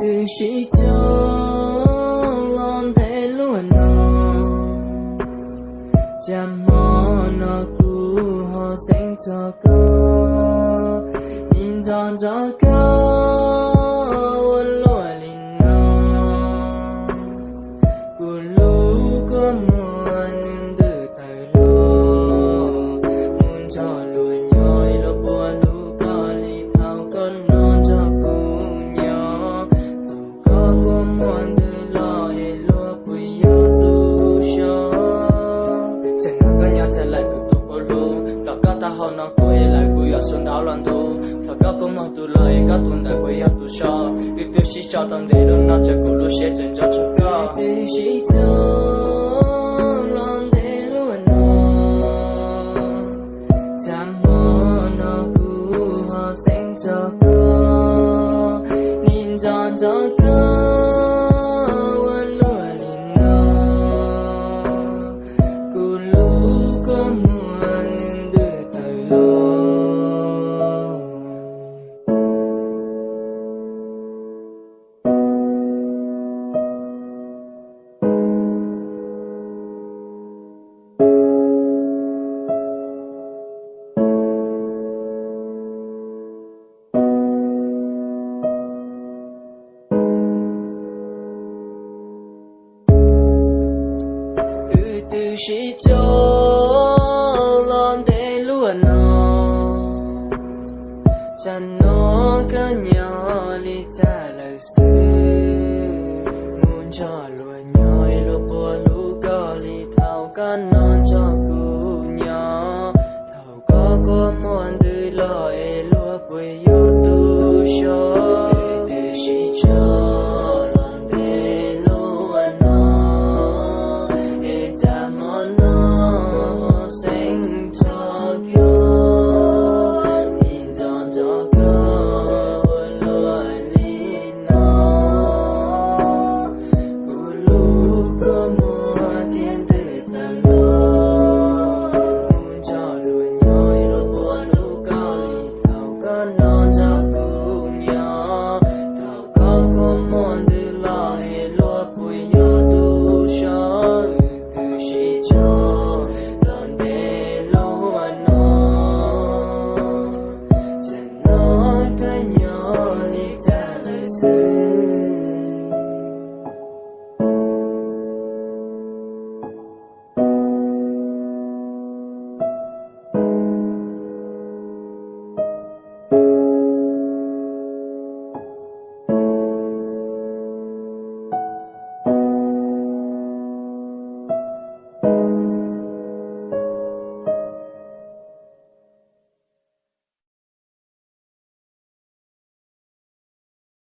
Twb sib cog los ntev luaj no, cas hmo no kuv ho xeeb txog koj, nim nco nco koj ua luaj li no. Kuv lub kua muag nws ntws tawm los, mus nrog luag nyob ib luag puas hlub koj li thaum koj no nrog kuv nyob. Thaum koj kua muag ntws los es luag puas yog tus so? Tseem nrog koj nyob tsam lawm kuv tus puas hlub, rau koj taub hau no kuv es lawm kuv yuav sawv ntawd los ntu. Thaum koj kua muag ntws los es koj tus ntawd puas yog tus so? Wb twb sib so tau ntev lub no tsam kuv lub siab tseem ntso tshaj koj. Twb sib cog los ntev luaj no, cas hmo no kuv ho xeeb txog koj, nim nco nco koj ua luaj li no. Kuv lub kua muag nws ntws tawm los. Wb twb sib cog los ntev luaj no, tsam no koj nyob li cas lawm xwb? Mus nrog luag nyob ib luag puas hlub koj li thaum koj no nrog kuv nyob. Thaum koj kua muag ntws los es luag puas yog tus so?